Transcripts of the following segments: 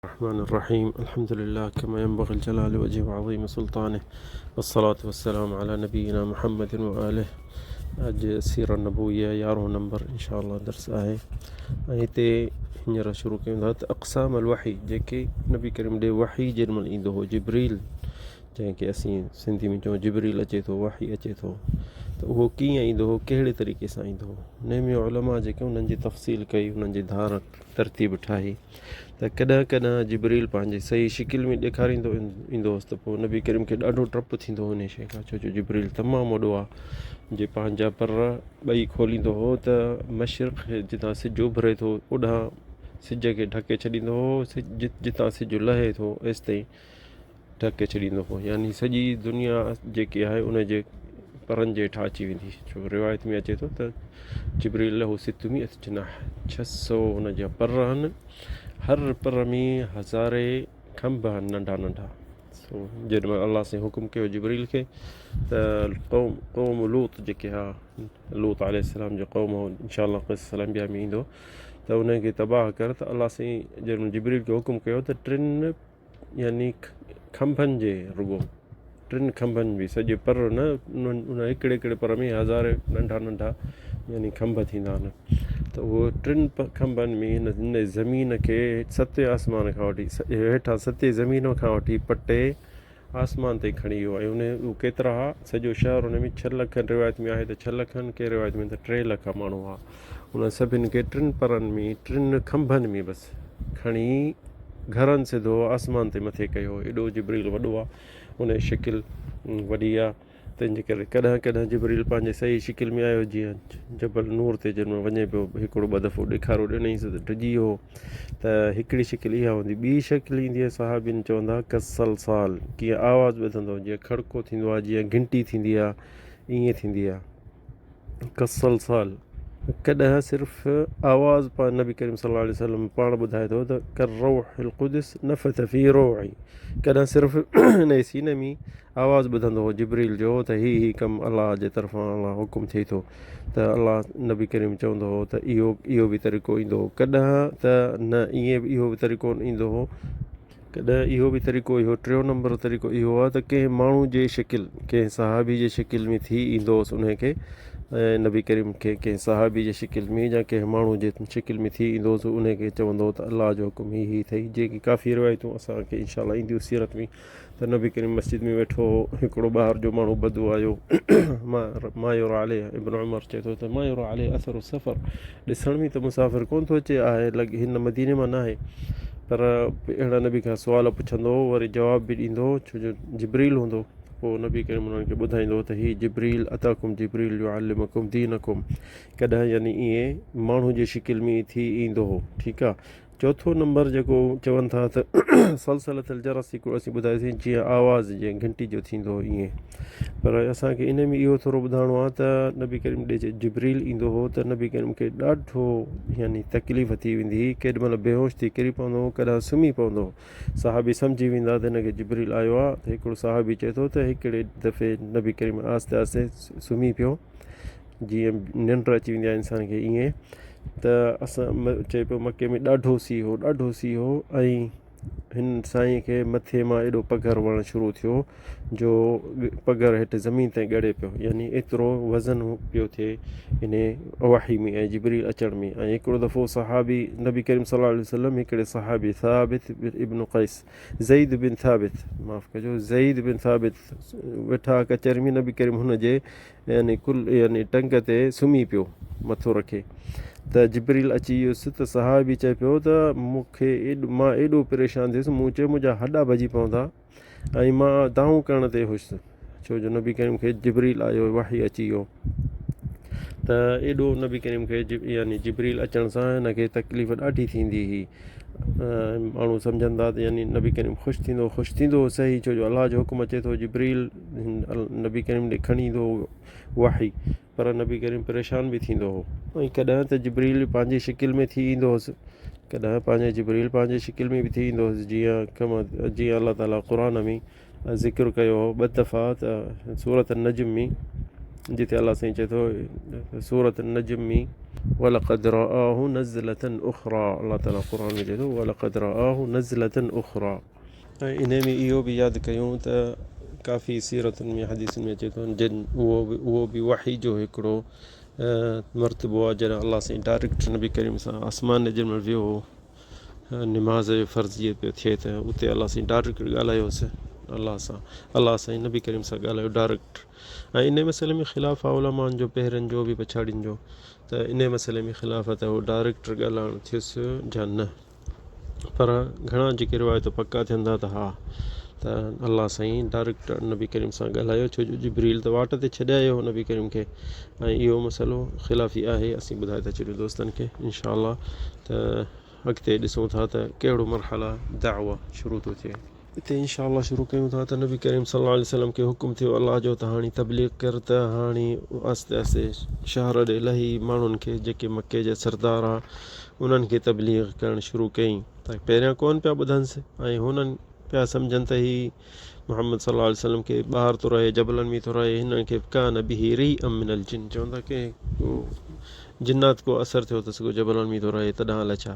الرحمن الرحيم الحمد لله كما ينبغي الجلال وجهه وعظيم سلطانه والصلاة والسلام على نبينا محمد وآله اڄ سيرة النبوية يارهون نمبر انشاء الله درس آهي ۽ هتي هينئر شروع ڪيون ٿا ته اقسام الوحي جيڪي نبي ڪريم ڏي وحي جيڏي مهل ايندو هو جبريل جنهن کي اسين سنڌي ۾ چئون جبريل اچي ٿو وحي اچي ٿو ته اهو ڪيئن ايندو هو ڪهڙي طريقي سان ايندو هو ان ۾ علماء جيڪي انهن جي تفصيل ڪئي انهن جي ڌار ترتيب ٺاهي ته ڪڏهن ڪڏهن جبريل پنهنجي صحيح شڪل ۾ ڏيکاريندو ايندو هوس ته پوء نبي ڪريم کي ڏاڍو ڊپ ٿيندو هو ان شيء کان ڇو جو جبريل تمام وڏو آهي جي پنهنجا پر ٻئي کوليندو هو ته مشرق جتان سج اڀري ٿو اوڏانهن سج کي ڍڪي ڇڏيندو هو جتان سج لهي ٿو ايستائين ڍڪي ڇڏيندو هو يعني سڄي دنيا جيڪي آهي ان جي پرن جي هيٺان اچي ويندي ڇو روايت ۾ اچي ٿو ته جبريل له ستمائة جناح ڇهه سو هن جا پر آهن هر پر ۾ هزارين کنڀ آهن ننڍا ننڍا سو جيڏي مهل الله سائين حڪم ڪيو جبريل کي ته قوم قوم لوط جيڪي ها لوط عليه السلام جو قوم هو انشاء الله قصص الانبياء ۾ ايندو ته انهن کي تباهه ڪر ته الله سائين جيڏي مهل جبريل کي حڪم ڪيو ته ٽن يعني کنڀن جي رڳو ٽن کنڀن به سڄي پر نه انهن ان هڪڙي هڪڙي پر ۾ هزارين ننڍا ننڍا يعني کنڀ ٿيندا آهن ته اهو ٽن کنڀن ۾ هن هن زمين کي ستين آسمان کان وٺي هيٺان ستين زمين کان وٺي پٽي آسمان تائين کڻي ويو ۽ ان اهو ڪيترا هئا سڄو شهر ان ۾ ڇهه لک روايت ۾ آهي ته ڇهه لک آهن ڪنهن روايت ۾ ته ٽي لک ماڻهو هئا انهن سڀن کي ٽن پرن ۾، ٽن کنڀن ۾ بس کڻي گهرن سڌو آسمان تي مٿي ڪيو. ايڏو جبرئيل وڏو آ، ان جي شڪل وڏي آ، تنهن جي ڪري ڪڏهن ڪڏهن جبرئيل پنهنجي صحيح شڪل ۾ آيو، جيئن جبل نور تي جنهن مهل وڃي پيو، هڪڙو ٻه دفعو ڏيکارو ڏنائينس ته ڊڄي ويو هو ته هڪڙي شڪل اها هوندي. ٻي شڪل ايندي آهي صحابين چوندا ڪالصلصال، ڪيئن آواز ٻڌندو جيئن کڙڪو ٿيندو آ، جيئن گهنٽي ٿيندي آ، ائين ٿيندي آ. ڪالصلصال ڪڏهن صرف آواز پاڻ نبي ڪريم صلي الله عليه وسلم پاڻ ٻڌائي ٿو ته ڪالروح القدس نفث في روعي ڪڏهن صرف ان جي سيني ۾ آواز ٻڌندو هو جبريل جو ته هي هي ڪم الله جي طرفان الله حڪم ٿئي ٿو ته الله نبي ڪريم چوندو هو ته اهو اهو به طريقو ايندو هو ڪڏهن ته نه ائين به اهو به طريقو ايندو هو ڪڏهن اهو به طريقو اهو ٽيون نمبر طريقو اهو آهي ته ڪنهن ماڻهو جي شڪل ڪنهن صحابي جي شڪل ۾ ٿي ايندو هوس انهي کي ۽ نبي ڪريم کي ڪنهن صحابي جي شڪل ۾ يا ڪنهن ماڻهو جي شڪل ۾ ٿي ايندو هوس انهي کي چوندو هو ته الله جو حڪم هي هي اٿئي جيڪي ڪافي روايتون اسان کي انشاء الله اينديون سيرت ۾ ته نبي ڪريم مسجد ۾ ويٺو هو هڪڙو ٻاهر جو ماڻهو بدو آيو ما يرا عليه ابن عمر چئي ٿو ته ما يرا عليه اثر السفر ڏسڻ ۾ ته مسافر ڪونه ٿو اچي، آهي لڳ هن مديني مان ناهي. پر اهڙا نبي کان سوال پڇندو هو، وري جواب به ڏيندو هو، ڇو جو جبرئيل هوندو هو. پوء نبي ڪريم انهن کي ٻڌائيندو هو ته هي جبرئيل اتاڪم جبرئيل يعلمڪم دينڪم ڪڏهن يعني ائين ماڻهو جي شڪل ۾ ٿي ايندو هو. ٺيڪ آ. چوٿون نمبر جيڪو چون ٿا ته سلسلة الجرس هڪڙو اسين ٻڌايوسين جيئن آواز جيئن گهنٽي جو ٿيندو هو ائين پر اسانکي ان ۾ اهو ٿورو ٻڌائڻو آهي ته نبي ڪريم ڏي جبريل ايندو هو ته نبي ڪريم کي ڏاڍو يعني تڪليف ٿي ويندي هئي ڪيڏي مهل بيهوش ٿي ڪري پوندو هو ڪڏهن سمهي پوندو هو صحابي سمجهي ويندا ته هن کي جبريل آيو آهي ته هڪڙو صحابي چئي ٿو ته هڪڙي دفعي نبي ڪريم آهستي آهستي سمهي پيو جيئن ننڊ اچي ويندي آهي انسان کي ائين ته اسان چئي پيو مڪي ۾ ڏاڍو سيء هو ڏاڍو سيء هو ۽ هن سائين کي مٿي مان ايڏو پگهر وهڻ شروع ٿيو جو پگهر هيٺ زمين تائين ڳڙي پيو يعني ايترو وزن پيو ٿئي ان وحي ۾ ۽ جبريل اچڻ ۾ ۽ هڪڙو دفعو صحابي نبي ڪريم صلي الله عليه وسلم هڪڙي صحابي ثابت ابن قيس زيد بن ثابت معاف ڪجو زيد بن ثابت ويٺا ڪچهري ۾ نبي ڪريم هن جي يعني ڪل يعني ٽنگ تي سمهي پيو مٿو رکي ته جبريل اچي ويس ته صحابي چئي پيو ته مون کي ايڏو مان ايڏو پريشان ٿيس مون چيو منهنجا هڏا ڀڄي پوندا ۽ مان دانهون ڪرڻ تي هيس ڇو جو نبي ڪريم کي جبريل آيو وحي اچي ويو ته ايڏو نبي ڪريم کي يعني جبريل اچڻ سان هن کي تڪليف ڏاڍي ٿيندي هئي ماڻهو سمجهندا ته يعني نبي ڪريم خوش ٿيندو خوش ٿيندو هو صحيح ڇو جو الله جو حڪم اچي ٿو جبريل نبي ڪريم ڏي کڻي ايندو هو وحي پر نبي ڪريم پريشان به ٿيندو هو ۽ ڪڏهن ته جبريل پنهنجي شڪل ۾ ٿي ايندو هوس ڪڏهن پنهنجي جبريل پنهنجي شڪل ۾ به ٿي ايندو هوس جيئن ڪما جيئن الله تعاليٰ قرآن ۾ ذڪر ڪيو هو ٻه دفعا ته سورت النجم ۾ جتي الله سائين چئي ٿو سورة النجم ۾ ولقد رآه نزلة اخرى الله تعالي قرآن ۾ چئي ٿو ولقد رآه نزلة اخرى. ۽ انهي ۾ اهو به ياد ڪيون ته ڪافي سيرتن ۾ حديثن ۾ اچي ٿو جن اهو به اهو به وحي جو هڪڙو مرتبو آهي جڏهن الله سائين ڊائريڪٽ نبي ڪريم سان آسمان ڏي جنهن مهل ويو هو نماز جو فرض جيئن پيو ٿئي ته اتي الله سائين ڊائريڪٽ ڳالهايوس الله سان الله سائين نبي ڪريم سان ڳالهايو ڊائريڪٽ ۽ انهي مسئلي ۾ خلاف آهي علمائن جو پهرين جو به پڇاڙين جو ته انهي مسئلي ۾ خلاف آهي ته هو ڊائريڪٽ ڳالهائڻ ٿيس يا نه پر گهڻا جيڪي روايتون پڪا ٿين ٿا ته ها ته الله سائين ڊائريڪٽ نبي ڪريم سان ڳالهايو ڇو جو جبريل ته واٽ تي ڇڏي آيو هو نبي ڪريم کي ۽ اهو مسئلو خلافي آهي اسين ٻڌائي ٿا ڇڏيون دوستن کي انشاء الله ته اڳتي ڏسون ٿا ته ڪهڙو مرحله دعوه شروع ٿو ٿئي. اتي انشاء الله شروع ڪيون ٿا ته نبي ڪريم صلي الله عليه وسلم کي حڪم ٿيو الله جو ته هاڻي تبليغ ڪر ته هاڻي آهستي آهستي شهر ڏي لهي ماڻهن کي جيڪي مڪي جا سردار ها انهن کي تبليغ ڪرڻ شروع ڪيائين ته پهريان ڪونه پيا ٻڌنس ۽ هنن پيا سمجهن ته هي محمد صلي الله عليه وسلم کي ٻاهر ٿو رهي جبلن ۾ ٿو رهي هنن کي ڪان به ريء من الجن چون ٿا ڪنهن جنات ڪو اثر ٿيو اٿس ڪو جبلن ۾ ٿو رهي تڏهن الائي ڇا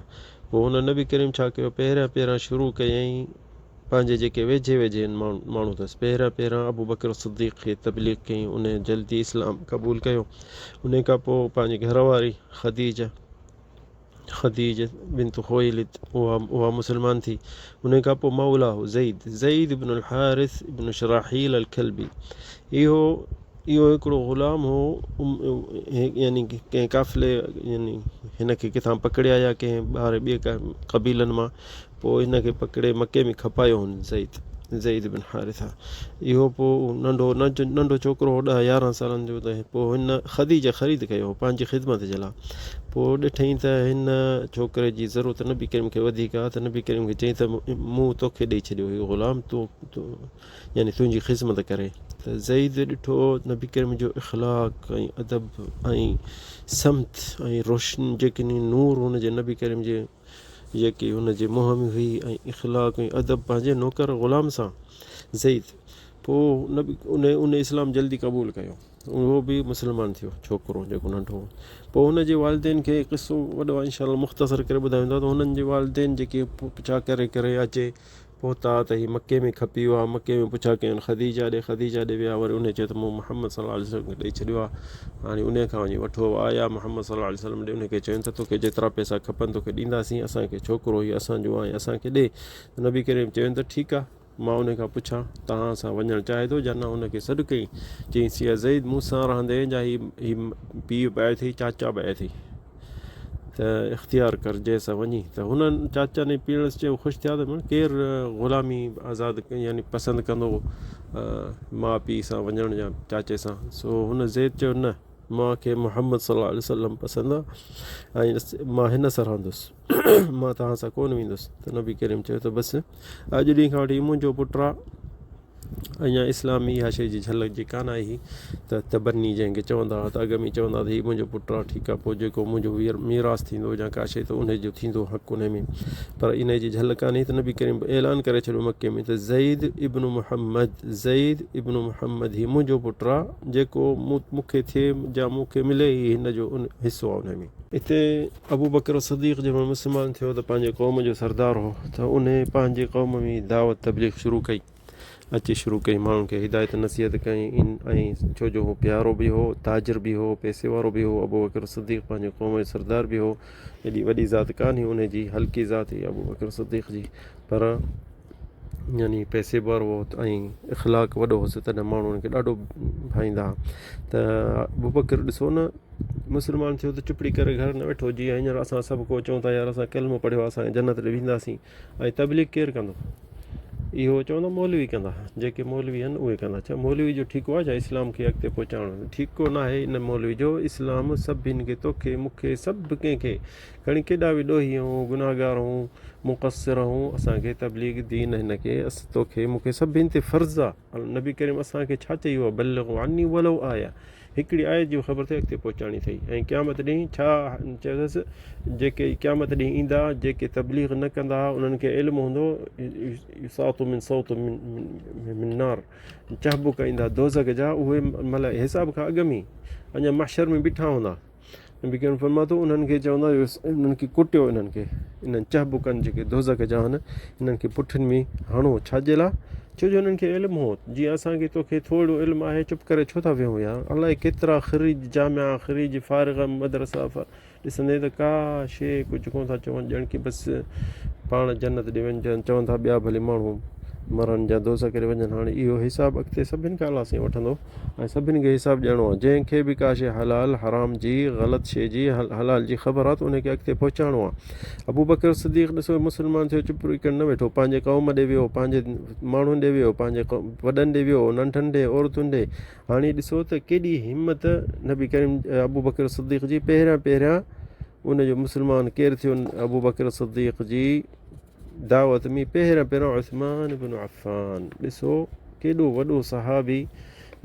پوء هن نبي ڪريم ڇا ڪيو، پهريان پهريان شروع ڪيائين پنهنجي جيڪي ويجهي ويجهي ماڻهو اٿس، پهريان پهريان ابوبڪر صديق کي تبليغ ڪيائين، انهيء جلدي اسلام قبول ڪيو، انهيء کان پوء پنهنجي گهر واري خديجه، خديجه بنت خويلد، اها مسلمان ٿي، انهيء کان پوء مولاه زيد، زيد بن الحارث بن شراحيل الڪلبي، اهو اهو هڪڙو غلام هو يعني ڪنهن قافلي يعني هن کي ڪٿان پڪڙي آيا ڪنهن ٻاهر ٻئي قبيلن مان پوء هن کي پڪڙي مڪي ۾ کپايو هن زيد زيد بن حارثه اهو پوء ننڍو ننڍو ڇوڪرو هو ڏهه يارهن سالن جو ته پوء هن خديجه خريد ڪيو هو پنهنجي خدمت جي لاء پوء ڏٺائين ته هن ڇوڪري جي ضرورت نبي ڪريم کي وڌيڪ آهي ته نبي ڪريم کي چيائين ته مون توکي ڏئي ڇڏيو هي غلام تون يعني تنهنجي خذمت ڪري ته زيد ڏٺو نبي ڪريم جو اخلاق ۽ ادب ۽ سمت ۽ روشن جيڪي نور هن جي نبي ڪريم جي جيڪي هن جي منهن ۾ هئي ۽ اخلاق ۽ ادب پنهنجي نوڪر غلام سان زيد پوء نبي ان ان اسلام جلدي قبول ڪيو اهو به مسلمان ٿيو ڇوڪرو جيڪو ننڍو هو پوء هن جي والدين کي قصو وڏو آهي انشاء الله مختصر ڪري ٻڌايون ٿا ته هنن جي والدين جيڪي پڇا ڪري ڪري اچي پهتا ته هي مڪي ۾ کپي ويو آهي، مڪي ۾ پڇا ڪيائون خديجه ڏي، خديجه ڏي ويا، وري انهي چيو ته مون محمد صلي الله عليه وسلم کي ڏئي ڇڏيو آهي، هاڻي انهي کان وڃي وٺو. آيا محمد صلي الله عليه وسلم ڏي، انهي کي چيائون ته توکي جيترا پئسا کپن توکي ڏينداسين، اسان کي ڇوڪرو هي اسان جو آهي ۽ اسان کي ڏي. ته نبي ڪريم چيائون ته ٺيڪ آهي، مان انهي کان پڇان توهان سان وڃڻ چاهي ٿو يا نه، ان کي سڏ ڪيائين، چيائينس يا زيد مون سان رهندين يا هي پيء به آيو اٿئي چاچا به آيو اٿئي. ته اختيار ڪر جنهن سان وڃين ته هنن چاچن ۽ پيڻس چيو خوش ٿيا ته ڪير غلامي آزاد يعني پسند ڪندو ماء پيء سان وڃڻ يا چاچي سان سو هن زيد چيو نه مان کي محمد صلي الله عليه وسلم پسند آ ۽ مان هن سان رهندس مان توهان سان ڪونه ويندس ته نبي ڪريم چيو ته بس اڄ ڏينهن کان وٺي منهنجو پٽ آ اڃا اسلام ۾ اها شيء جي جهلڪ جي ڪانه آئي هئي ته تبني جنهن کي چوندا هئا ته اڳ ۾ چوندا هئا ته هي منهنجو پٽ آهي ٺيڪ آهي پوء جيڪو منهنجو ميراث ٿيندو يا ڪا شيء ته انهي جو ٿيندو حق انهي ۾ پر انهي جي جهلڪ ڪانه هئي ته نبي ڪريم اعلان ڪري ڇڏيو مڪي ۾ ته زيد ابن محمد زيد ابن محمد هي منهنجو پٽ آهي جيڪو مون کي ٿئي يا مون کي ملي هي هن جو حصو آهي انهي ۾. اتي ابوبڪر صديق جنهن مهل مسلمان ٿيو ته پنهنجي قوم جو سردار هو ته انهي پنهنجي قوم ۾ دعوت تبليغ شروع ڪئي اچي شروع ڪئي ماڻهن کي هدايت نصيحت ڪيائين ۽ ڇو جو هو پيارو به هو تاجر به هو پئسي وارو به هو ابوبڪر صديق پنهنجي قوم جو سردار به هو ايڏي وڏي ذات ڪانه هئي انهي جي هلڪي ذات هئي ابوبڪر صديق جي پر يعني پئسي به وارو هو ۽ اخلاق وڏو هوس تڏهن ماڻهو هن کي ڏاڍو ڀائيندا هئا ته ابوبڪر ڏسو نه مسلمان ٿيو ته چپڙي ڪري گهر نه ويٺو جيئن هينئر اسان سڀ ڪو چئون ٿا يار اسان ڪلمو پڙهيو آهي اسان جنت ڏي وينداسين ۽ تبليغ ڪير ڪندو اهو چوندا مولوي ڪندا جيڪي مولوي آهن اهي ڪندا ڇا مولوي جو ٺيڪو آهي ڇا اسلام کي اڳتي پهچائڻ ٺيڪو نه آهي ان مولوي جو اسلام سڀني کي توکي مونکي سڀ ڪنهن کي کڻي ڪيڏا به ڏوهي آهون گناهگار آهون مقصر آهون اسان کي تبليغ دين هن کي توکي مونکي سڀني تي فرض آهي نبي ڪريم اسان کي ڇا چئي ويو آهي بلغوا عني ولو آية. هڪڙي آيت جي به خبر اٿئي اڳتي پهچائڻي اٿئي ۽ قيامت ڏينهن ڇا چيو اٿس جيڪي قيامت ڏينهن ايندا جيڪي تبليغ نه ڪندا انهن کي علم هوندو يساط من صوت من نار چهبڪ ايندا دوزخ جا اهي مطلب حساب کان اڳ ۾ اڃا محشر ۾ بيٺا هوندا نبي ڪريم فرمايو ته انهن کي چوندا انهن کي ڪٽيو انهن کي انهن چهبڪن جيڪي دوزخ جا آهن انهن کي پٺين ۾ هڻو ڇا جي لاء ڇو جو انهن کي علم هو جيئن اسان کي توکي ٿورو علم آهي چپ ڪري ڇو ٿا ويهون يار الائي ڪيترا خريج جامعا خريج فارغ مدرسا ڏسندين ته ڪا شيء ڪجهه ڪونه ٿا چون ڄڻ ڪي بس پاڻ جنت ڏي وڃن چون ٿا ٻيا ڀلي ماڻهو مرن يا دوزخ ڪري وڃن هاڻي اهو حساب اڳتي سڀن کان الله سائين وٺندو ۽ سڀن کي حساب ڏيڻو آهي جنهن کي به ڪا شيء حلال حرام جي غلط شيء جي حلال جي خبر آهي ته ان کي اڳتي پهچائڻو آهي ابو بڪر صديق ڏسو مسلمان ٿيو چپ رڪڻ نه ويٺو پنهنجي قوم ڏي ويو پنهنجي ماڻهن ڏي ويو پنهنجي وڏن ڏي ويو ننڍن ڏي عورتن ڏي هاڻي ڏسو ته ڪيڏي همت نبي ڪريم ابوبڪر صديق جي پهريان پهريان ان جو مسلمان ڪير ٿيو ابوبڪر صديق جي دعوت ۾ پهريان پهريان عثمان بن عفان ڏسو ڪيڏو وڏو صحابي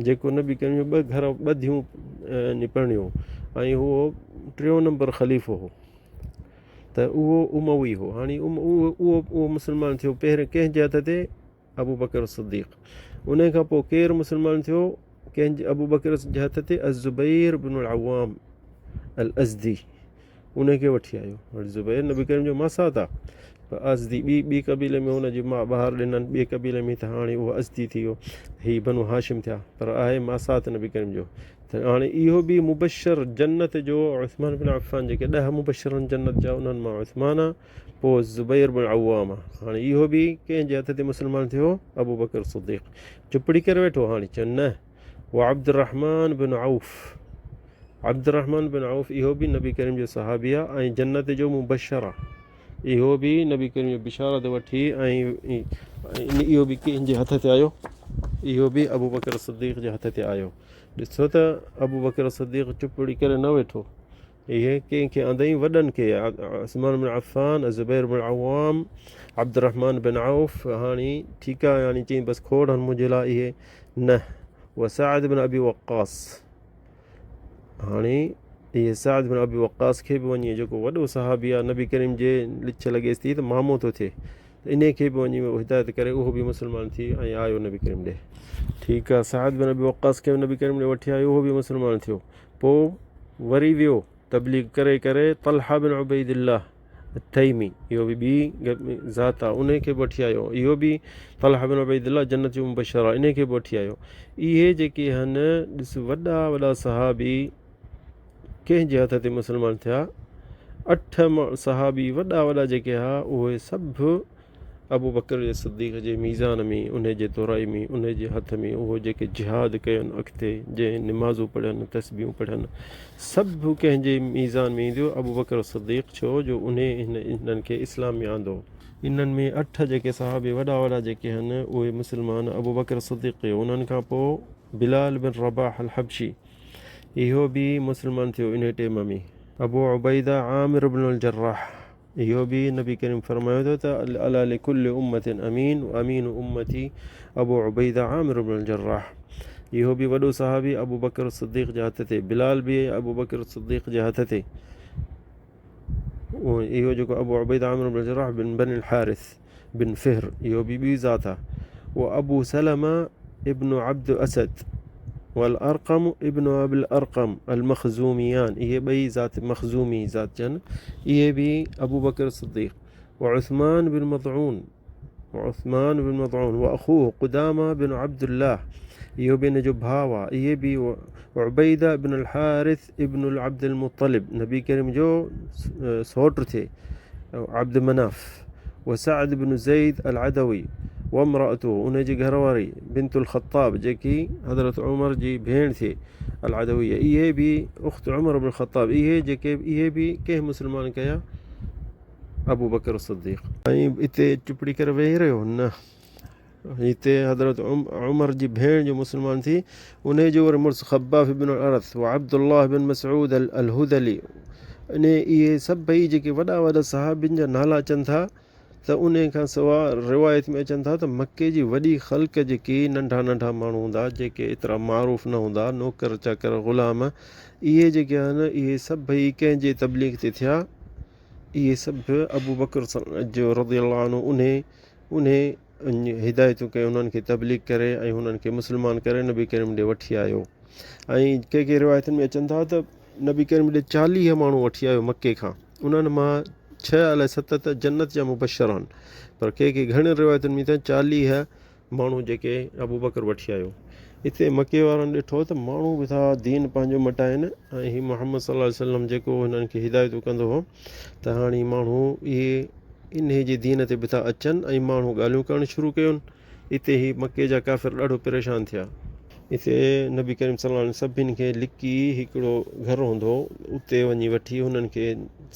جيڪو نبي ڪريم جو ٻه گهر ٻه ڌيون پرڻيو ۽ هو ٽيون نمبر خليفو هو ته اهو اموي هو هاڻي اهو اهو مسلمان ٿيو پهرين ڪنهن جي هٿ تي ابوبڪر صديق. انهيء کان پوء ڪير مسلمان ٿيو؟ ڪنهن جي ابوبڪر جي هٿ تي الزبير بن العوام الازدي انهي کي وٺي آيو. الزبير نبي ڪريم جو ماسات آ پر ازدي ٻي ٻي قبيلي ۾ هن جي ماء ٻاهر ڏنن ٻي قبيلي ۾ ته هاڻي اهو ازدي ٿي ويو هي بنو هاشم ٿيا پر آهي ماسات نبي ڪريم جو ته هاڻي اهو به مبشر جنت جو عثمان بن عفان جيڪي 10 مبشرن جنت جا انهن مان عثمان آ پوء زبير بن عوام هاڻي اهو به ڪنهن جي هٿ تي مسلمان ٿيو؟ ابوبڪر صديق. چپڙي ڪري ويٺو هاڻي چيو نه وعبدالرحمان بن عوف عبدالرحمان بن عوف اهو به نبي ڪريم جو صحابي آ ۽ جنت جو مبشر آ اهو به نبي ڪريم جو بشارت وٺي ۽ اهو به ڪنهن جي هٿ تي آيو؟ اهو به ابوبڪر صديق جي هٿ تي آيو. ڏسو ته ابوبڪر صديق چپڙي ڪري نه ويٺو. اهي ڪنهن کي آندائين؟ وڏن کي، عثمان بن عفان، الزبير بن العوام، عبدالرحمان بن عوف، هاڻي ٺيڪ آهي هاڻي چئين بس کوڙ هن منهنجي لاء اهي نه وسعد بن ابي وقاص هاڻي اهي سعد بن ابي وقاص کي به وڃي جيڪو وڏو صحابي آهي نبي ڪريم جي لڇ لڳيس ٿي ته مامو ٿو ٿئي انهي کي به وڃي هدايت ڪري اهو به مسلمان ٿي ۽ آيو نبي ڪريم ڏي ٺيڪ آهي سعد بن ابي وقاص کي به نبي ڪريم ڏي وٺي آيو اهو به مسلمان ٿيو پوء وري ويو تبليغ ڪري ڪري طلحه بن عبيد الله التيمي اهو به ٻي ذات آ انهي کي به وٺي آيو اهو به طلحه بن عبيد الله جنت جو مبشر آ انهي کي به وٺي آيو اهي جيڪي هن ڏس وڏا وڏا صحابي ڪنهن جي هٿ تي مسلمان ٿيا اٺ صحابي وڏا وڏا جيڪي ها اهي سڀ ابوبڪر جي صديق جي ميزان ۾ انهي جي تورائي ۾ انهي جي هٿ ۾ اهو جيڪي جهاد ڪين اڳتي جنهن نمازون پڙهين تسبيحون پڙهين سڀ ڪنهن جي ميزان ۾ اينديو ابوبڪر صديق ڇو جو انهي هنن کي اسلام ۾ آندو. انهن ۾ اٺ جيڪي صحابي وڏا وڏا جيڪي هن اهي مسلمان ابوبڪر صديق ڪيو انهن کان پوء بلال بن رباح الحبشي اهو به مسلمان ٿيو انهي ٽيم ۾ ابو عبيده عامر بن الجراح اهو به نبي ڪريم فرمايو ٿو ته الا لڪل امة امين وامين امتي ابو عبيده عامر بن الجراح اهو به وڏو صحابي ابو بڪر صديق جي هٿ تي بلال به ابو بڪر صديق جي هٿ تي اهو جيڪو ابو عبيده عامر بن الجراح بن بني الحارث بن فهر اهو به ٻي ذات آهي وابو سلمه ابن عبد اسد والارقم ابن ابي الارقم المخزوميان اهي ٻئي ذات مخزومي ذات جن اهي به ابو بڪر صديق وعثمان بن مضعون وعثمان بن مضعون واخوه قدامه بن عبد الله اهو به ان جو ڀاء آ اهي به عبيده بن الحارث ابن العبد المطلب نبي ڪريم جو سوٽ ٿئي عبد مناف وسعد بن زيد العدوي وامرأته ان جي گهر واري بنت الخطاب جيڪي حضرت عمر جي ڀيڻ ٿئي العدويه اهي به اخت عمر بن الخطاب اهي جيڪي اهي به ڪنهن مسلمان ڪيا ابو بڪر صديق ۽ اتي چپڙي ڪري ويهي رهيو نه هتي حضرت عمر جي ڀيڻ جو مسلمان ٿي انهي جو وري مڙس خباب بن الارت وعبد الله بن مسعود الهذلي انهي اهي سڀئي جيڪي وڏا وڏا صحابين جا نالا اچن ٿا ته انهي کان سواء روايت ۾ اچن ٿا ته مڪي جي وڏي خلق جيڪي ننڍا ننڍا ماڻهو هوندا جيڪي ايترا معروف نه هوندا نوڪر چاڪر غلام اهي جيڪي آهن اهي سڀئي ڪنهن جي تبليغ تي ٿيا اهي سڀ ابوبڪر جو رضي الله عنه انهي انهي هدايتون ڪيون انهن کي تبليغ ڪري ۽ انهن کي مسلمان ڪري نبي ڪريم ڏي وٺي آيو ۽ ڪي ڪي روايتن ۾ اچن ٿا ته نبي ڪريم ڏي 40 ماڻهو وٺي آيو مڪي کان انهن مان ڇهه الائي ست ته جنت جا مبشر آهن پر ڪي ڪي گهڻين روايتن ۾ ته 40 ماڻهو جيڪي ابوبڪر وٺي آيو. اتي مڪي وارن ڏٺو ته ماڻهو به ٿا دين پنهنجو مٽائن ۽ هي محمد صلي الله عليه وسلم جيڪو هنن کي هدايتون ڪندو هو ته هاڻي ماڻهو اهي انهي جي دين تي به ٿا اچن ۽ ماڻهو ڳالهيون ڪرڻ شروع ڪيون. اتي هي مڪي جا ڪافر ڏاڍو پريشان ٿيا. اتي نبي ڪريم صلي الله عليه وسلم سڀني کي لڪي هڪڙو گهر هوندو هو اتي وڃي وٺي هنن کي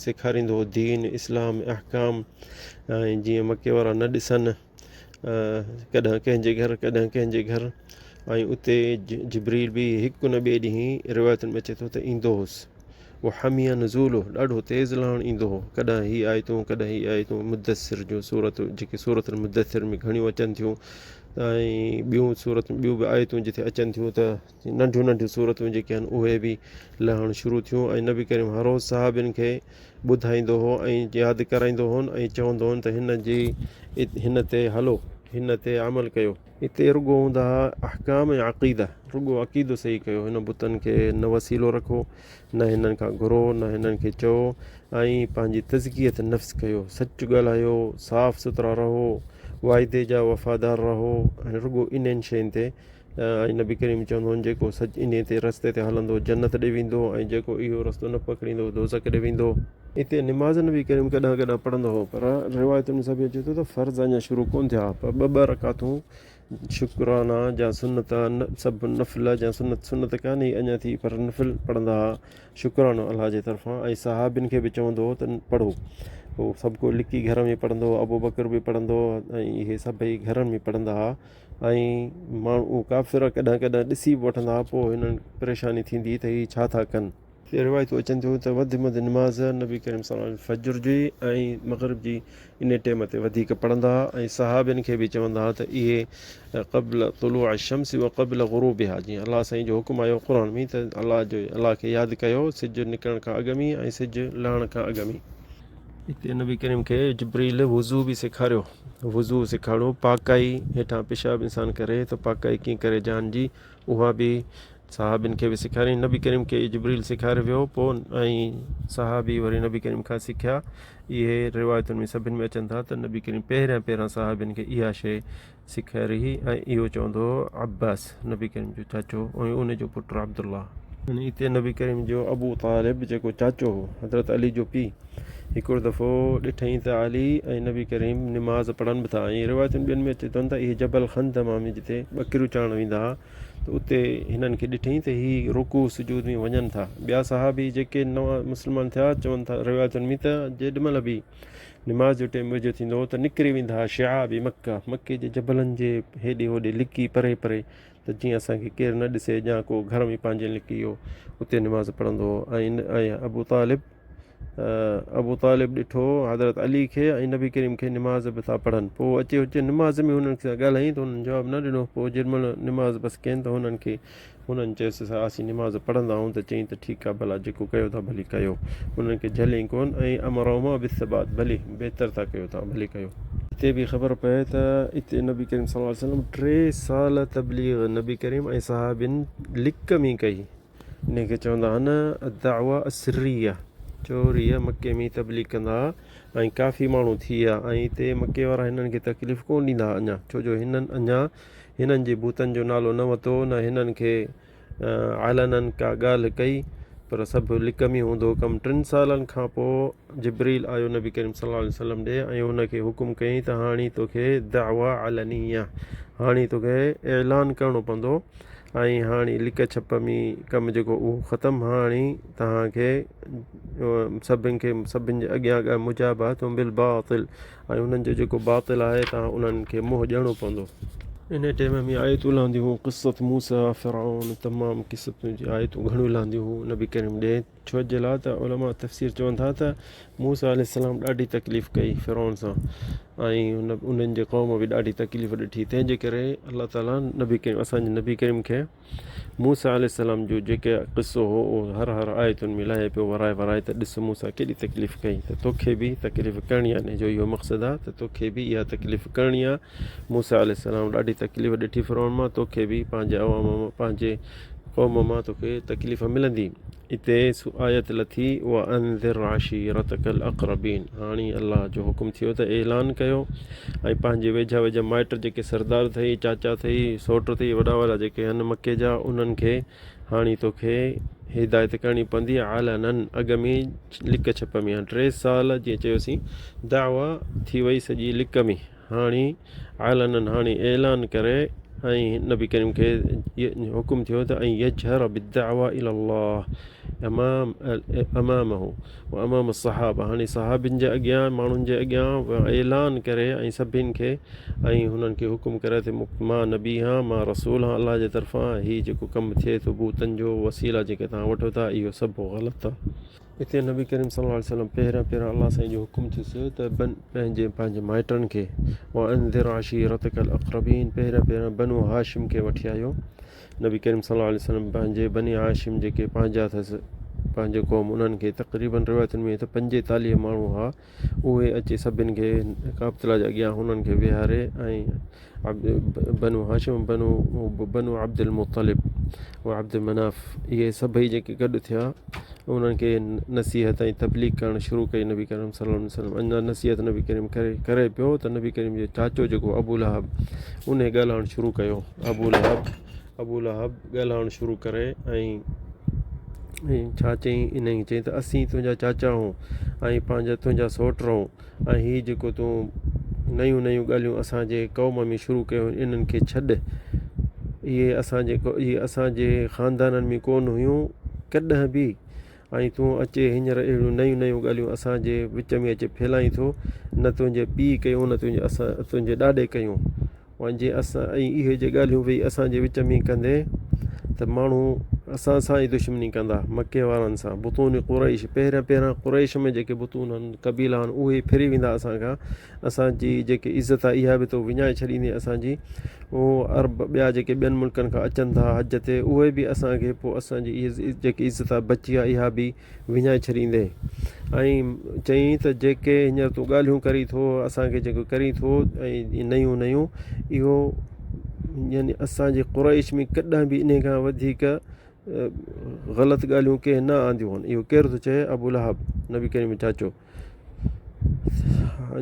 سيکاريندو هو دين اسلام احڪام ۽ جيئن مڪي وارا نه ڏسن. ڪڏهن ڪنهن جي گهر ڪڏهن ڪنهن جي گهر ۽ اتي جبريل به هڪ نه ٻئي ڏينهن روايتن ۾ اچي ٿو ته ايندو هوس وحمي نزوله ڏاڍو تيز لهڻ ايندو هو ڪڏهن هي آيتون ڪڏهن هي آيتون مدثر جون سورتون جيڪي سورت المدثر ۾ گهڻيون اچن ٿيون ۽ ٻيون سورتون ٻيون به آيتون جتي اچن ٿيون ته ننڍيون ننڍيون سورتون جيڪي آهن اهي به لهڻ شروع ٿيون ۽ نبي ڪريم هر روز صحابين کي ٻڌائيندو هو ۽ ياد ڪرائيندو هون ۽ چوندو هون ته هن جي هن تي هلو هن تي عمل ڪيو. اتي رڳو هوندا ها احڪام ۽ عقيده رڳو عقيدو صحيح ڪيو هن بتن کي نه وسيلو رکو نه هنن کان گهرو نه هنن کي چئو ۽ پنهنجي تزڪيت نفس ڪيو سچ ڳالهايو صاف سٿرا رهو واعدي جا وفادار رهو ۽ رڳو انهن شين تي ۽ نبي ڪريم چوندو هو جيڪو سچ انهي تي رستي تي هلندو جنت ڏي ويندو ۽ جيڪو اهو رستو نه پڪڙيندو دوزخ ڏي ويندو. اتي نماز نبي ڪريم ڪڏهن ڪڏهن پڙهندو هو پر روايتن ۾ سڀ اچي ٿو ته فرض اڃا شروع ڪونه ٿيا پر ٻه ٻه رڪعتون شڪرانا جا سنت سڀ نفل جا سنت سنت ڪانه هئي اڃا ٿي پر نفل پڙهندا هئا شڪرانو الله جي طرفان ۽ صحابين کي به چوندو هو ته پڙهو پوء سڀ ڪو لڪي گهر ۾ پڙهندو هو ابوبڪر به پڙهندو هو ۽ اهي سڀئي گهرن ۾ پڙهندا هئا ۽ ماڻهو ڪافر ڪڏهن ڪڏهن ڏسي به وٺندا هئا پوء هنن پريشاني ٿيندي ته هي ڇا ٿا ڪن. روايتون اچن ٿيون ته وڌ ۾ وڌ نماز نبي ڪريم صلي الله عليه وسلم فجر جي ۽ مغرب جي انهي ٽيم تي وڌيڪ پڙهندا هئا ۽ صحابين کي به چوندا هئا ته اهي قبل طلوع الشمس وقبل غروبها جيئن الله سائين جو حڪم آيو قرآن ۾ ته الله جو الله کي ياد ڪيو سج نڪرڻ کان اڳ ۾ ۽ سج لهڻ کان اڳ ۾. اتي نبي ڪريم کي جبريل وضو به سيکاريو. وضو سيکارڻو، پاڪائي هيٺان پيشاب انسان ڪري ته پاڪائي ڪيئن ڪري جان جي، اها به صحابين کي به سيکاريائين. نبي ڪريم کي جبريل سيکاري ويو پوء ۽ صحابي وري نبي ڪريم کان سکيا. اهي روايتن ۾ سڀن ۾ اچن ٿا ته نبي ڪريم پهريان پهريان صحابين کي اها شيء سيکاري هئي ۽ اهو چوندو هو عباس نبي ڪريم جو چاچو ۽ ان جو پٽ عبدالله. يعني اتي نبي ڪريم جو ابو طالب جيڪو چاچو هو حضرت علي جو پيء هڪڙو دفعو ڏٺائين ته علي ۽ نبي ڪريم نماز پڙهن به ٿا ۽ روايتن ٻين ۾ اچي ٿو ته اهي جبل خندمه ۾ جتي ٻڪريون چارڻ ويندا هئا ته اتي هنن کي ڏٺائين ته هي رڪوع سجود ۾ وڃن ٿا ٻيا صحابي جيڪي نوان مسلمان ٿيا چون ٿا روايتن ۾ ته جيڏي مهل به نماز جو ٽيم ويجهو ٿيندو هو ته نڪري ويندا هئا شعاب مڪه، مڪي جي جبلن جي هيڏي هوڏي لڪي پري پري ته جيئن اسان کي ڪير نه ڏسي يا ڪو گهر ۾ پنهنجي لڪي ويو اتي نماز پڙهندو هو ۽ ابو طالب ابو طالب ڏٺو حضرت علي کي ۽ نبي ڪريم کي نماز به ٿا پڙهن پوء اچي اچي نماز ۾ هنن سان ڳالهائين ته هنن جواب نه ڏنو پوء جيڏي مهل نماز بس ڪين ته هنن کي هنن چيس ته اسين نماز پڙهندا آهيون ته چيائين ته ٺيڪ آهي ڀلا جيڪو ڪيو ٿا ڀلي ڪيو. انهن کي جهليائين ڪونه ۽ امرهما بالثبات ڀلي بهتر ٿا ڪيو توهان ڀلي ڪيو. اتي به خبر پئي ته اتي نبي ڪريم صلي الله عليه وسلم 3 سال تبليغ نبي ڪريم ۽ صحابين لڪ ۾ ڪئي. انهي کي چوندا آهن الدعوة السرية چوريء مڪي ۾ تبليغ ڪندا ها ۽ ڪافي ماڻهو ٿي ويا ۽ اتي مڪي وارا هنن کي تڪليف ڪونه ڏيندا ها اڃا ڇو جو هنن اڃا هنن جي بتن جو نالو نه ورتو، نه هنن کي علناً ڪا ڳالهه ڪئي، پر سڀ لڪ ۾ هوندو هو. ڪم ٽن سالن کان پوء جبرئيل آيو نبي ڪريم صلي الله عليه وسلم ڏي ۽ هن کي حڪم ڪيائين ته هاڻي توکي دعويٰ علنيه، هاڻي توکي اعلان ڪرڻو پوندو ۽ هاڻي لڪ ڇپ ۾ ڪم جيڪو اهو ختم، هاڻي توهان کي سڀن کي سڀن جي اڳيان مجابهة بالباطل ۽ انهن جو جيڪو باطل آهي تان انهن کي منهن ڏيڻو پوندو. انهيء ٽيم ۾ آيتون لهنديون هيون، قصة موسيٰ، فرعون، تمام قصتون جي آيتون گهڻيون لهنديون هيون، نبي ڪريم ڏي. ڇو جي لاء ته علماء تفسير چون ٿا ته موسيٰ عليه السلام ڏاڍي تڪليف ڪئي فرعون سان ۽ ان انهن جي قوم به ڏاڍي تڪليف ڏٺي تنهن جي ڪري الله تعاليٰ نبي ڪريم اسان جي نبي ڪريم کي موسيٰ عليه السلام جو جيڪي قصو هو اهو هر هر آيتن ۾ لاهي پيو ورائي ورائي ته ڏس موسيٰ ڪيڏي تڪليف ڪئي ته توکي به تڪليف ڪرڻي آهي جو اهو مقصد آهي ته توکي به اها تڪليف ڪرڻي آهي موسيٰ عليه السلام ڏاڍي تڪليف ڏٺي فرعون مان توکي به پنهنجي عوام مان پنهنجي قوم مان توکي تڪليف ملندي. اتي آيت لٿي وانذر عشيرتک الاقربين هاڻي الله جو حڪم ٿيو ته اعلان ڪيو ۽ پنهنجي ويجها ويجها مائٽ جيڪي سردار اٿئي چاچا اٿئي سوٽ اٿئي وڏا وڏا جيڪي آهن مڪي جا انهن کي هاڻي توکي هدايت ڪرڻي پوندي علنا اڳ ۾ لڪ ڇپ ۾ 3 سال جيئن چيوسين دعويٰ ٿي وئي سڄي لڪ ۾ هاڻي علنا هاڻي اعلان ڪري ۽ نبي ڪريم کي حڪم ٿيو ته ان يجهر بالدعوة الى الله امام امامه وامام الصحابه هاڻي صحابين جي اڳيان ماڻهن جي اڳيان اعلان ڪري ۽ سڀن کي ۽ هنن کي حڪم ڪري ته مان نبي هان مان رسول هان الله جي طرفان هي جيڪو ڪم ٿئي ٿو بوتن جو وسيلا جيڪي توهان وٺو ٿا اهو سڀ غلط آهي. اتي نبي ڪريم صلي الله عليه وسلم پهريان پهريان الله سائين جو حڪم ٿيس ته بن پنهنجي پنهنجي مائٽن کي وانذر عشيرتک الاقربين پهريان پهريان بنو هاشم کي وٺي آيو نبي ڪريم صلي الله عليه وسلم پنهنجي بني هاشم جيڪي پنهنجا اٿس پنهنجي قوم انهن کي تقريبن روايتن ۾ ته 45 ماڻهو هئا اهي اچي سڀن کي ڪعبة الله جي اڳيان هنن کي ويهاري ۽ بنو هاشم بنو بنو عبد المطلب و عبد مناف اهي سڀئي جيڪي گڏ ٿيا انهن کي نصيحت ۽ تبليغ ڪرڻ شروع ڪئي نبي ڪريم صلي الله عليه وسلم اڃا نصيحت نبي ڪريم ڪري ڪري پيو ته نبي ڪريم جو چاچو جيڪو ابو لهب ان ڳالهائڻ شروع ڪيو ابو لهب ابو لهب ڳالهائڻ شروع ڪري ۽ ڇا چئين انهن کي چئين ته اسين تنهنجا چاچا آهيون ۽ پنهنجا تنهنجا سوٽ آهيون ۽ هي جيڪو تون نيون نيون ڳالهيون اسان جي قوم ۾ شروع ڪيون آهن انهن کي ڇڏ اهي اسان جي اهي اسان جي خاندانن ۾ ڪونه هيون ڪڏهن به ۽ تون اچي هينئر اهڙيون نيون نيون ڳالهيون اسان جي وچ ۾ اچي ڦهلائين ٿو نه تنهنجي پيء ڪيون نه تنهنجي اسان تنهنجي ڏاڏي ڪيون ۽ جي اسان ۽ اهي جي ڳالهيون ويهي اسان جي وچ ۾ ڪندين ته ماڻهو اسان سان ئي دشمني ڪندا، مڪي وارن سان، بطون قريش، پهريان پهريان قريش ۾ جيڪي بطون آهن، قبيلا آهن، اهي ڦري ويندا اسان کان، اسان جي جيڪي عزت آهي اها به تون وڃائي ڇڏيندين اسان جي، اهو عرب ٻيا جيڪي ٻين ملڪن کان اچن ٿا حج تي اهي به اسان کي پوء اسان جي جيڪي عزت آهي بچي آهي اها به وڃائي ڇڏيندين. ۽ چيائين ته جيڪي هينئر تون ڳالهيون ڪرين ٿو، اسان کي جيڪو ڪرين ٿو ۽ نيون نيون، اهو يعني اسان جي قريش ۾ ڪڏهن به انهي کان وڌيڪ غلط ڳالهيون ڪنهن نه آنديون هن. اهو ڪير ٿو چئي؟ ابو لهب، نبي ڪريم جو چاچو.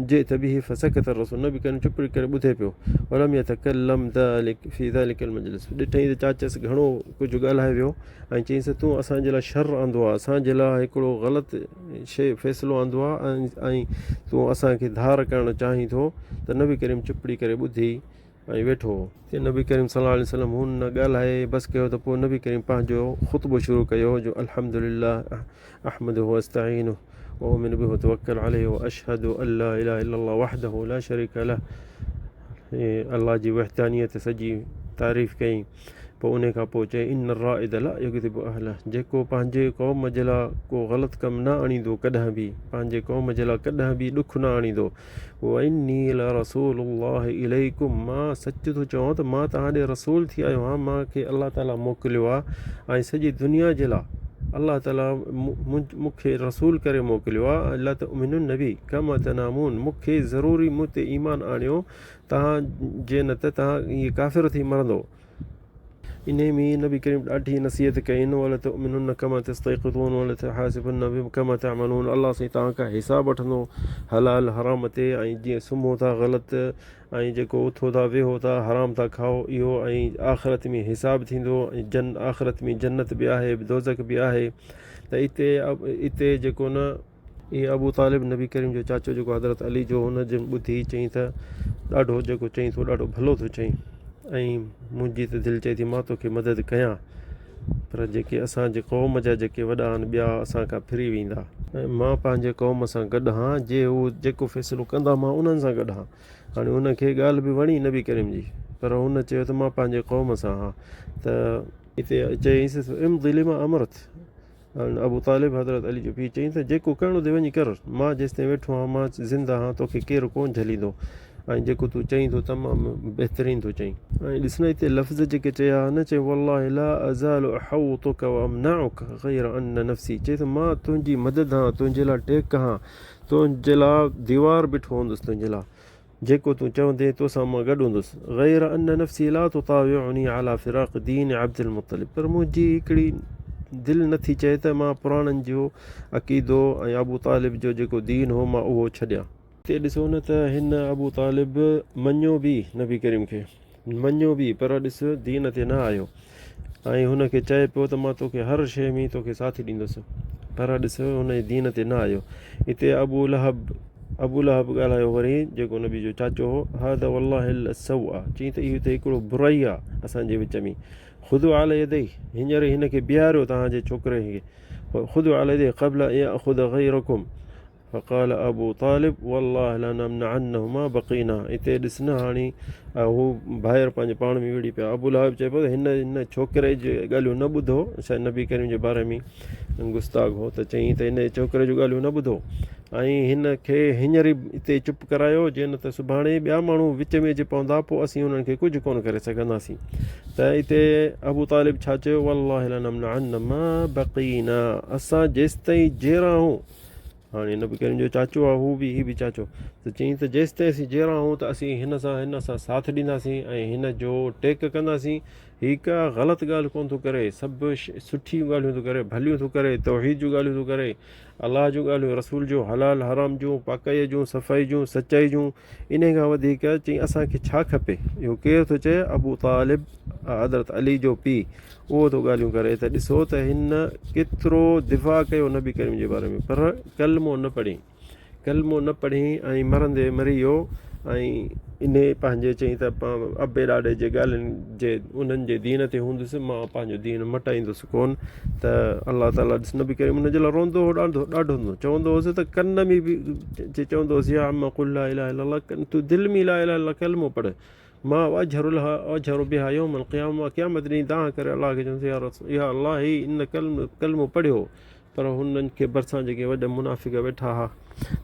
جئت به فسڪت الرسول نبي ڪريم چپ ڪري ٻڌي پيو ولم يتڪلم ذلك في ذلك المجلس ڏٺائين ته چاچس گهڻو ڪجهه ڳالهائي ويو ۽ چيائينس تون اسان جي لاء شر آندو آهي اسان جي لاء هڪڙو غلط شي فيصلو آندو آهي ۽ تون اسان کي ڌار ڪرڻ چاهين ٿو ته نبي ڪريم چپڙي ڪري ٻڌي ۽ ويٺو هو. تي نبي ڪريم صلي الله عليه وسلم هن نه ڳالهائي بس ڪيو ته پوء نبي ڪريم پنهنجو خطبو شروع ڪيو جو الحمد لله احمده واستعينه واؤمن به وتوڪل عليه واشهد ان لا اله الا الله وحده لا شريڪ له الله جي وحدانيت سڄي تعريف ڪئي پوء ان کان پوء چئي ان الرائد لا يڪذب اهله جيڪو پنهنجي قوم جي لاء ڪو غلط ڪم نه آڻيندو ڪڏهن به پنهنجي قوم جي لاء ڪڏهن به ڏک نه آڻيندو واني لرسول الله اليڪم مان سچ ٿو چوان ته مان توهان ڏي رسول ٿي آيو آهيان مان کي الله تعالي موڪليو آهي ۽ سڄي دنيا جي لاء الله تعالي مون کي رسول ڪري موڪليو آهي لتؤمنن بي ڪما تنامون مون کي ضروري مون تي ايمان آڻيو توهان جي نه ته توهان ائين ڪافر ٿي مرندو. انهيء ۾ نبي ڪريم ڏاڍي نصيحت ڪئي، ولتؤمنن ڪما تستيقظون ولتحاسبن ڪما تعملون الله سائين توهان کان حساب وٺندو حلال حرام تي ۽ جيئن سمهو ٿا غلط ۽ جيڪو اٿو ٿا ويهو ٿا حرام ٿا کائو اهو ۽ آخرت ۾ حساب ٿيندو ۽ جن آخرت ۾ جنت به آهي دوزخ به آهي ته اتي اتي جيڪو نه اي ابو طالب نبي ڪريم جو چاچو جيڪو حضرت علي جو هن جن ٻڌي چئين ته ڏاڍو جيڪو چئين ٿو ڏاڍو ڀلو ٿو چئين ۽ منهنجي ته دل چئي ٿي مان توکي مدد ڪيان پر جيڪي اسان جي قوم جا جيڪي وڏا آهن ٻيا اسان کان ڦري ويندا ۽ مان پنهنجي قوم سان گڏ هان جي هو جيڪو فيصلو ڪندا مان انهن سان گڏ هان هاڻي هن کي ڳالهه به وڻي نبي ڪريم جي پر هن چيو ته مان پنهنجي قوم سان هان ته اتي چيائينس امضي لما امرت. ابو طالب حضرت علي جو پيء چيائين ته جيڪو ڪرڻو اٿئي وڃي ڪر، مان جيستائين ويٺو آهيان، مان زنده آهيان، توکي ڪير ڪونه جهليندو ۽ جيڪو تون چئين ٿو تمام بهترين ٿو چئين. ۽ ڏس نه هتي لفظ جيڪي چيا ها نه، چيائين والله لا ازال احوطک وامنعک غير ان نفسي، چئي ٿو مان تنهنجي مدد هان، تنهنجي لاء ٽيڪ هان، تنهنجي لاء ديوار بيٺو هوندس تنهنجي لاء، جيڪو تون چوندين تو سان مان گڏ هوندس، غير ان نفسي لا تطاوعني علي فراق دين عبد المطلب پر منهنجي هڪڙي دل نه ٿي چئي ته مان پراڻن جو عقيدو ۽ ابو طالب جو جيڪو دين هو مان اهو ڇڏيان. هتي ڏسو نه ته هن ابو طالب مڃيو به نبي ڪريم کي مڃيو به پر ڏس دين تي نه آيو ۽ هن کي چئي پيو ته مان توکي هر شيء ۾ توکي ساٿ ڏيندس پر ڏس هن جي دين تي نه آيو. اتي ابو لهب ابو لهب ڳالهايو وري جيڪو نبي جو چاچو هو هذا والله السوء چيائين ته اهو ته هڪڙو برائي آهي اسان جي وچ ۾ خذوا علي يديه هينئر هن کي بيهاريو توهان جي ڇوڪري کي خذوا علي يديه قبل ان ياخذ غيركم فقال ابو طالب والله لنمنعنه ما بقينا اتي ڏس نه هاڻي هو ڀائر پنهنجي پاڻ ۾ وڙهي پيا ابو لهب چئي پيو ته هن هن ڇوڪري جي ڳالهيون نه ٻڌو شايد نبي ڪريم جي باري ۾ گستاخ هو ته چيائين ته هن ڇوڪري جون ڳالهيون نه ٻڌو ۽ هن کي هينئر ئي اتي چپ ڪرايو جي نه ته سڀاڻي ٻيا ماڻهو وچ ۾ اچي پوندا پوء اسين انهن کي ڪجهه ڪونه ڪري سگهنداسين ته اتي ابو طالب ڇا چيو والله لنمنعن ما بقينا اسان جيستائين جيئرا آهيون هاڻي نبي ڪريم جو چاچو آهي هو به هي به چاچو ته چيائين ته جيستائين اسين جيئرا آهيون ته اسين هن سان هن سان ساٿ ڏينداسين ۽ هن جو ٽيڪ ڪنداسين هي ڪا غلط ڳالهه ڪونه ٿو ڪري، سڀ سٺيون ڳالهيون ٿو ڪري، ڀليون ٿو ڪري، توحيد جون ڳالهيون ٿو ڪري، الله جون ڳالهيون، رسول جون، حلال حرام جون، پاڪائيء جون، صفائي جون، سچائي جون، انهيء کان وڌيڪ چئين اسان کي ڇا کپي؟ اهو ڪير ٿو چئي؟ ابو طالب، حضرت علي جو پيء، اهو ٿو ڳالهيون ڪري ته ڏسو ته هن ڪيترو دفاع ڪيو نبي ڪريم جي باري ۾ پر ڪلمو نه پڙهيائين. ڪلمو نه پڙهي ۽ مرندي مري ويو ۽ انهي پنهنجي چئي ته ابي ڏاڏي جي ڳالهين جي انهن جي دين تي هوندس مان پنهنجو دين مٽائيندس ڪون ته الله تعالي ڏس نبي ڪريم ان جي لاء روندو هو ڏاڍو ڏاڍو هوندو چوندو هوس ته ڪن ۾ به چوندو هوس يا عم قل لا اله الا الله تون دل ۾ لا اله الا الله ڪلمو پڙهه مان اجهر لها اجهر بها يوم القيامه قيامت ڏينهن دانهن ڪري الله کي چوندس يا رسول يا الله هي ان ڪلمو پڙهيو پر هنن کي ڀرسان جيڪي وڏا منافق ويٺا ها،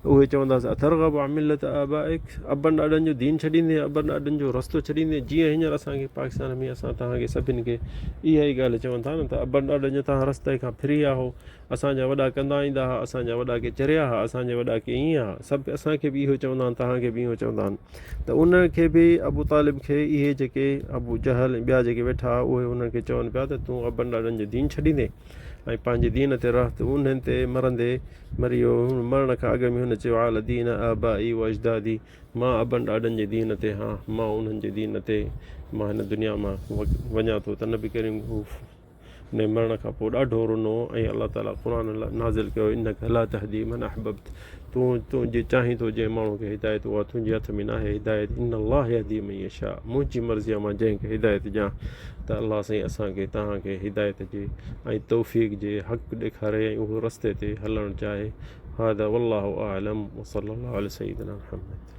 اهي چوندا هئس، اترغب عن ملت آبائک، ابن ڏاڏن جو دين ڇڏيندين، ابن ڏاڏن جو رستو ڇڏيندين، جيئن هينئر اسان کي پاڪستان ۾ اسان توهان کي سڀن کي اها ئي ڳالهه چون ٿا نه ته ابن ڏاڏن جي توهان رستي کان ڦري ويا هو، اسان جا وڏا ڪندا ايندا ها، اسان جا وڏا ڪي چريا ها، اسان جا وڏا ڪي ائين ها، سڀ اسان کي به اهو چوندا آهن، توهان کي به اهو چوندا آهن ته انهن کي به ابو طالب کي اهي جيڪي ابو جهل ۽ ٻيا جيڪي ويٺا ها اهي انهن کي چون پيا ته تون ابن ڏاڏن جو دين ڇڏيندين. ۽ پنهنجي دين تي رهه ته انهن تي مرندي مري ويو. مرڻ کان اڳ ۾ هن چيو علي دين آبائي و اجدادي مان ابن ڏاڏن جي دين تي هان، مان انهن جي دين تي مان هن دنيا مان وڃان ٿو ته نبي ڪريم هو انهي مرڻ کان پوء ڏاڍو رنو ۽ الله تعالي قرآن نازل ڪيو انک لا تهدي من احببت تون تون جي چاهين ٿو جنهن ماڻهو کي هدايت اها تنهنجي هٿ ۾ ناهي هدايت ان الله يهدي من يشاء منهنجي مرضي آهي مان جنهن کي هدايت ڏيان ته الله سائين اسان کي توهان کي هدايت جي ۽ توفيق جي حق ڏيکاري ۽ اهو رستي تي هلڻ چاهي هذا والله اعلم وصلي الله علي سيدنا محمد.